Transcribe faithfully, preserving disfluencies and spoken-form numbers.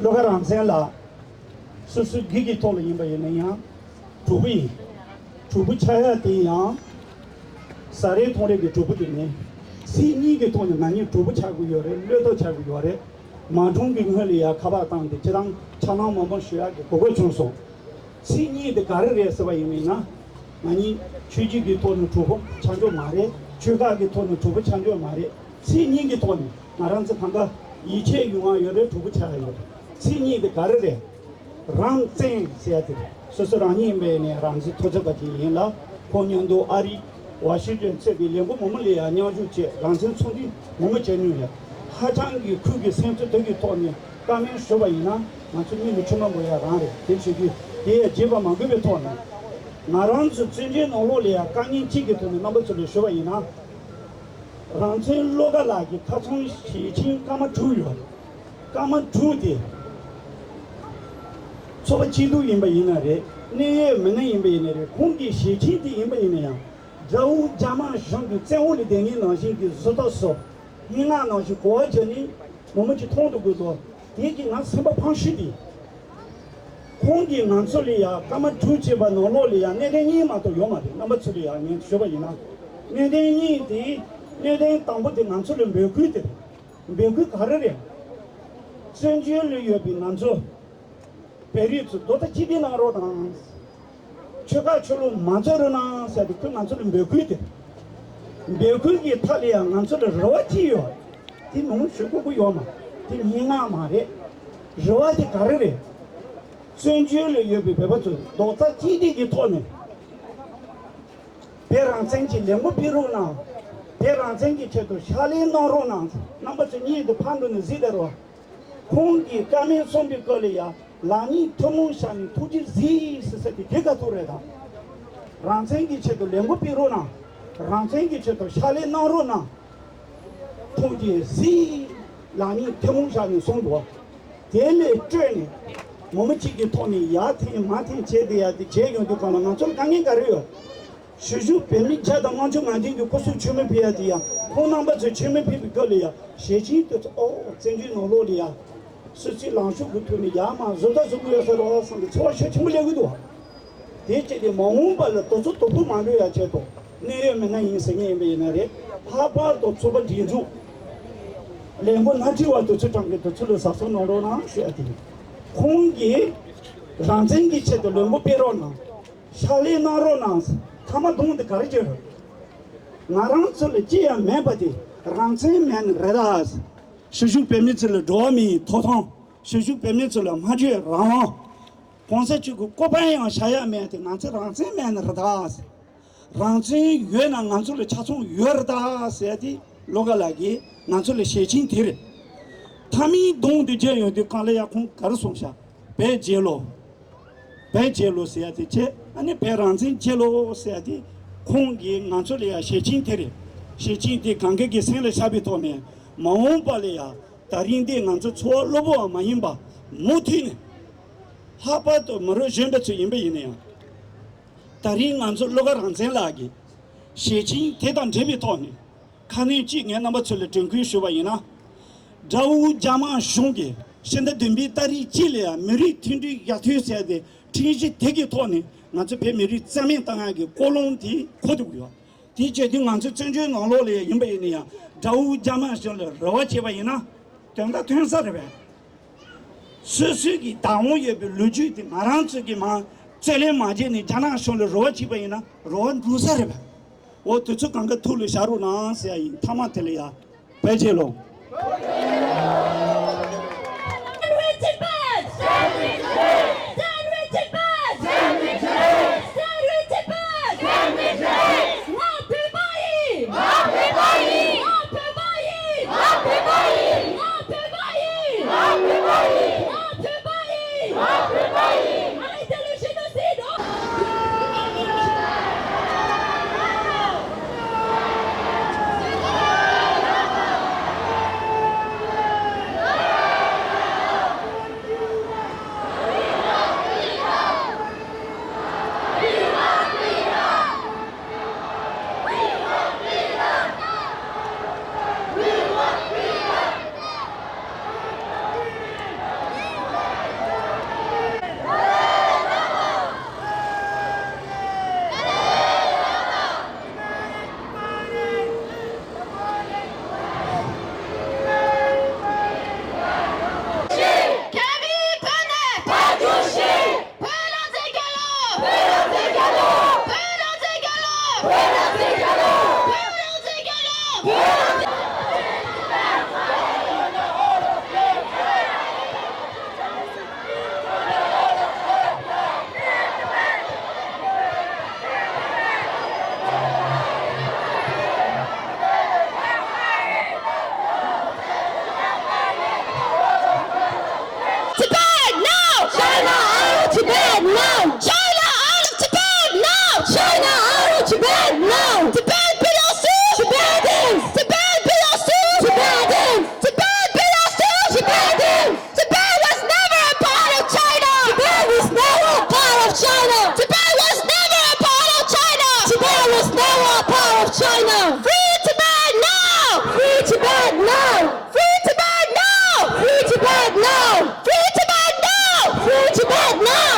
བློ་དགའ་རང་བཙན་ལགས། སོ་སོའི་སྒེར་གྱི་ཐོག་ལ་ཡིན་པ་ཡིན་ན་ཡང་གྲོགས་པོ་ཡིན། གྲོགས་པོ་ཆགས་ཡ་དེ་ཡང་ཟ་རེས་འཐུང་རེས་ཀྱི་གྲོགས་པོ་དེ་མིན། སེམས་གཉིས་ཀྱི་ཐོག་ནས་ང་གཉིས་གྲོགས་པོ་ཆགས་དགོས་ཡོད་རེད། བློས་གཏོང་བྱ་དགོས་ཡོད་རེད། མ་གྲོངས་ཀྱི་སྔོན་ལ་ཡང་ཁ་པར་བཏང་སྟེ་ཁྱེད་རང་ཆགས་སྣང་མང་པོ་ཞུ་ཡག་གི་གོ་སྐབས་བྱུང་སོང་། སེམས་གཉིས་དེ་ག་རེ་རེད་ཟེར་བ་ཡིན་ན། ང་གཉིས་ཆོས་བརྒྱུད་ཀྱི་ཐོག་ནས་གྲོགས་པོ་ཆགས་འཇོག་མ་རེད། ཆོལ་ཁ་གི་ཐོག་ནས་གྲོགས་པོ་ཆགས་འཇོག་མ་རེད། སེམས་གཉིས་ཀྱི་ཐོག་ནས་ང་རང་ཚོ་གང་ག་ཡིད་ཆེས་ཡོང་བ་ཡོད་རེད། གྲོགས་པོ་ཆགས་ཡ་ཡོད་རེད། སེམས་གཉིས་དེ་ག་རེ་རེད། རང་བཙན་ཟེར་ཡ་དེ་རེད། སོ་སོ་རང་ཉིད་ཡིན་པའི་ནས་རང་བཙན་ཐོབ་ཚར་བ་ཅིག་ཡིན་ལ། ཁོང་མཉམ་དུ་ཨ་རི་ཝ་ཤིང་ཊོན་གཙོས་པའི་ལས་འགུལ་མང་པོ་ལ་ཡང་མཉམ་ཞུགས་བྱས། རང་བཙན་ཚོགས་འདུ་མང་པོ་བྱས་མྱོང་ཡོད། ཧ་ཅང་གི་ཁུལ་གྱི་སེམས་ཚོར་དེ་གི་ཐོག་ནས་བཀའ་མོལ་ཞུ་བ་ཡིན་ན། ང་ཚོ་མི་ལ་མཆི་མ་འབོད་ཡ་རང་རེད། དེ་བྱེད་དུས་དེ་ཡང་བརྗེད་པ་མ་དགོས་པའི་ཐོག་ནས། ང་རང་ཚོ་བཙན་བྱོལ་ནང་ལོགས་ལ་ཡང་དཀའ་ངལ་གཅིག་གི་ཐོག་ནས་རྣམ་པ་ཚོ་ལ་ཞུ་བ་ཡིན་ན། རང་བཙན་བློ་དགའ་ལགས་ཀྱི་ཁ་ཚོན་ཞལ་ཆེམས་སྐར་མ་དྲུག་ཡོད། སྐར་མ་དྲུག་དེ་ཚོགས་པ་སྐྱིད་སྡུག་ཡིན་པ་ཡིན་ན་རེད། གནད་ཡོད་མི་སྣ་ཡིན་པ་ཡིན་ན་རེད། ཁོང་གི་ཞལ་ཆེམས་དེ་ཡིན་པ་ཡིན་ན་ཡང་། དགྲ་བོ་རྒྱ་དམར་གཞུང་གི་བཙན་འོག་ལ་བསྡད་མཁན་ནང་བཞིན་གྱི་བཟོ་ལྟ་བཟོ། སྙན་ངག་ནང་བཞིན་གོ་བ་བརྒྱབ་ནས་མང་པོ་ཅིག་མཐོང་དུ་དགོས་དོ། དེ་གིས་ང་སེམས་པ་ཕངས་ཤི་དེ། ཁོང་གིས་ང་ཚོ་ལ་ཡ་སྐར་མ་དྲུག་བྱས་པ་ནང་ལོགས་ལ་ཡ་གནད་དོན་གཉིས་མ་གཏོགས་ཡོད་མ་རེད། རྣམ་པ་ཚོ་ལ་ཡ་ངས་ཞུས་པ་ཡིན་ན། གནད་དོན་གཉིས་དེ། གནད་དོན་དང་པོ་དེ་ང་ཚོ་ལ་འབོད་སྐུལ་དེ་རེད། འབོད་སྐུལ་ག་རེ་རེད། བཙན་བྱོལ་ལ་ཡོད་པའི་ང་ཚོ་བོད་རིགས་ཚོ་རྡོག་རྩ་གཅིག་སྒྲིལ་གནང་རོགས་དང་། ཆོལ་ཁ་ཆོས་ལུགས་མ་རྩོད་རོགས་གནང་ཟེར་ཏེ་ཁོས་ང་ཚོ་ལ་འབོད་སྐུལ་དེ། འབོད་སྐུལ་གྱི་མཐའ་ལ་ཡང་ང་ཚོ་ལ་རེ་བ་ཅི་ཡོད། དེ་མང་པོ་ཞུ་དགོས་ཀྱི་ཡོད་མ། དེ་སྙན་ངག་མ་རེད། རེ་བ་དེ་ག་རེ་རེད། བཙན་བྱོལ་ལ་ཡོད་པའི་བོད་པ་ཚོས་རྡོག་རྩ་གཅིག་སྒྲིལ་གྱི་ཐོག་ནས་བོད་རང་བཙན་གྱི་ལས་འགུལ་སྤེལ་རོགས་གནང་། བོད་རང་བཙན་གྱི་ཆེད་དུ་ཕྱག་ལས་གནང་རོགས་གནང་། རྣམ་པ་ཚོ་གཉིས་དེ་ཕར་འགྲོ་ནས་གཟིགས་བསྡད་རོགས། ཁོང་གིས་བཀའ་མོལ་གསུངས་པའི་སྐོར་ལ་ཡ། ལག་གཉིས་ཐུན་མོང་བཞག་ནས་ཐུགས་རྗེ་གཟིགས་ཟེར་ཟེར་དེ་དེ་ག་ཐུག་རེད་དམ། རང་བཙན་གྱི་ཆེད་དུ་ལས་འགུལ་སྤེལ་རོགས་གནང་། རང་བཙན་གྱི་ཆེད་དུ་ཕྱག་ལས་གནང་རོགས་གནང་། ཐུགས་རྗེ་གཟིགས། ལག་གཉིས་ཐུན་མོང་བཞག་ནས་གསུངས་འདུག། དེ་ལས་སྤྲོས་ནས་མི་མང་གཅིག་གི་ཐོག་ནས་ཡར་འཐེན་མར་འཐེན་བྱས་བསྡད་ཡ་དེ་བྱས་ཡོང་དུས་གང་ལ་ང་ཚོར་དཀའ་ངལ་ག་རེ་ཡོད། གཞིས་བཞུགས་བོད་མི་བརྒྱ་དང་ལྔ་བཅུ་ང་བདུན་གྱིས་སྐུ་གཟུགས་མཆོད་མེ་ཕུལ་ཡ་དེ་ཡང་། ཁོང་རྣམ་པ་ཚོས་མཆོད་མེ་ཕུལ་བའི་སྐབས་ལ་ཡ་ཞལ་ཆེམས་དེ་ཚོ། ཨོ། བཙན་བྱོལ་ནང་ལོགས་ལ་ཡ་སོ་སོའི་ལངས་ཕྱོགས་ཀྱི་ཐོག་ནས་ཡར་མར་བཟོ་ལྟ་བཟོ་གི་ཡོད་ས་རེད་བསམ་པའི་ཚོར་བ་ཤུགས་ཆེན་པོ་སླེབས་ཀྱི་འདུག། དེ་བྱས་ཏེ་མ་འོངས་པ་ལ་དེ་ཚོ་དོ་ཕོག་མ་འགྲོ་ཡ་ཆེད་དུ། གནད་ཡོད་མི་སྣ་ཡིན་ཟེར་མཁན་ཡིན་པ་ཡིན་ན་རེད། ལྷག་པར་དུ་ཚོགས་པ་སྒྲིག་འཛུགས་ལས་འགུལ་སྣ་ཁྲིད་པ་དེ་ཚོ་དྲང་གི་དེ་ཚོ་ལ་གཟབ་གཟབ་གནང་རོགས་གནང་ཞུ་ཡ་དེ་ཡིན། ཁོང་གིས་རང་བཙན་གྱི་ཆེད་དུ་ལས་འགུལ་སྤེལ་རོགས་གནང་། ཕྱག་ལས་གནང་རོགས་གནང་། ཐ་མ་གདོང་དེ་ག་རེ་བྱེད་རོགས། ང་རང་ཚོ་ལ་ཅི་ཡང་མེད་པ་དེ་རང་བཙན་མེད་ནི་རེད་ད། གཞིས་བཞུགས་བོད་མི་ཚོ་ལ་འགྲོ་བ་མིའི་ཐོབ་ཐང་། གཞིས་བཞུགས་བོད་མི་ཚོ་ལ་སྨྲ་བརྗོད་རང་དབང་། གོང་ས་མཆོག་གི་བཀོད་པ་ཡང་བཞག་ཡ་མེད་དེ། ང་ཚོ་རང་བཙན་མེད་ནི་རེད་ད། རང་བཙན་ཡོད་ན་ང་ཚོ་ལ་ཆ་ཚང་ཡོད་རེད་ད་ཟེར་ཏེ་བློ་དགའ་ལགས་ཀྱིས་ང་ཚོ་ལ་ཞལ་ཆེམས་དེ་རེད། མཐའ་མའི་གདོང་དེ་མཇལ་ཡོང་དུས་གང་ལ་ཡ་ཁོང་ག་རེ་གསུངས་ཤག། བོད་རྒྱལ་ལོ། བོད་རྒྱལ་ལོ་ཟེར་ཡ་དེ་བྱས། ཨ་ནི་བོད་རང་བཙན་རྒྱལ་ལོ་ཟེར་ཡ་དེ་ཁོང་གིས་ང་ཚོ་ལ་ཡ་ཞལ་ཆེམས་དེ་རེད། ཞལ་ཆེམས་དེ་གང་ག་གི་སེམས་ལ་བཞག་པའི་ཐོག་ནས་མ་འོངས་པ་ལ་ཡ། ད་རིང་འདི་ང་ཚོ་འཚོ་བ་སློབ་པོའང་མ་ཡིན་པ་མུ་མཐུད་ནས། ལྷག་པར་དུ་མི་རབས་གཞོན་པ་ཚོ་ཡིན་པ་ཡིན་ན་ཡང་། ད་རིང་ང་ཚོ་བློ་དགའ་རང་བཙན་ལགས་ཀྱི་ཞལ་ཆེམས་དེ་དང་འབྲེལ་བའི་ཐོག་ནས། ཁ་སྣོན་གཅིག་ངས་རྣམ་པ་ཚོ་ལ་དྲན་སྐུལ་ཞུ་བ་ཡིན་ན། དགྲ་བོ་རྒྱ་དམར་གཞུང་གིས་ཕྱི་ཟླ་བདུན་པའི་ཏ་རིག་གཅིག་ལ་ཡང་མི་རིགས་མཐུན་སྒྲིལ་ཡར་ཐོན་ཟེར་ཏེ་ཁྲིམས་གཞི་དེ་གི་ཐོག་ནས་ང་ཚོ་བོད་མི་རིགས་རྩ་མེད་བཏང་ཡག་གི་ཀོ་ལོང་དེ་འཁོར་འདུག་ཡོད། དེ་བྱས་དུས་ང་ཚོ་བཙན་བྱོལ་ནང་ལོགས་ལ་ཡིན་པ་ཡིན་ན་ཡང་། དགྲ་བོ་རྒྱ་དམར་གཞུང་ལ་རེ་བ་བྱས་པ་ཡིན་ན་དོན་དག་ཐོན་ས་རེད་པས། སོ་སོའི་གི་བདག་དབང་ཡོད་པའི་ལོ་རྒྱུས་དེ་ང་རང་ཚོ་གི་མ་རྩོད་ལེན་མ་བྱས་ནས་རྒྱ་ནག་གཞུང་ལ་རེ་བ་བྱས་པ་ཡིན་ན་རེ་བ་འགྲུབ་ས་རེད་པས། འོ། དེ་ཚོ་གང་ག་ཐུགས་ལ་བཞག་རོགས་གནང་ཟེར་ཡ་ཡིན། མཐའ་མ་དེ་ལ་ཡ། བོད་རྒྱལ་ལོ། Stand with Tibet! Stand with Tibet! Stand with Tibet! Stand with Tibet! Stand with Tibet! Stand with Tibet! ང་བོད་པ་ཡིན། ང་བོད་པ་ཡིན། ང་བོད་པ་ཡིན། ང་བོད་པ་ཡིན། ང་བོད་པ་ཡིན། ང་བོད་པ་ཡིན། ང་བོད་པ་ཡིན། Arrêtez le génocide! ལགས།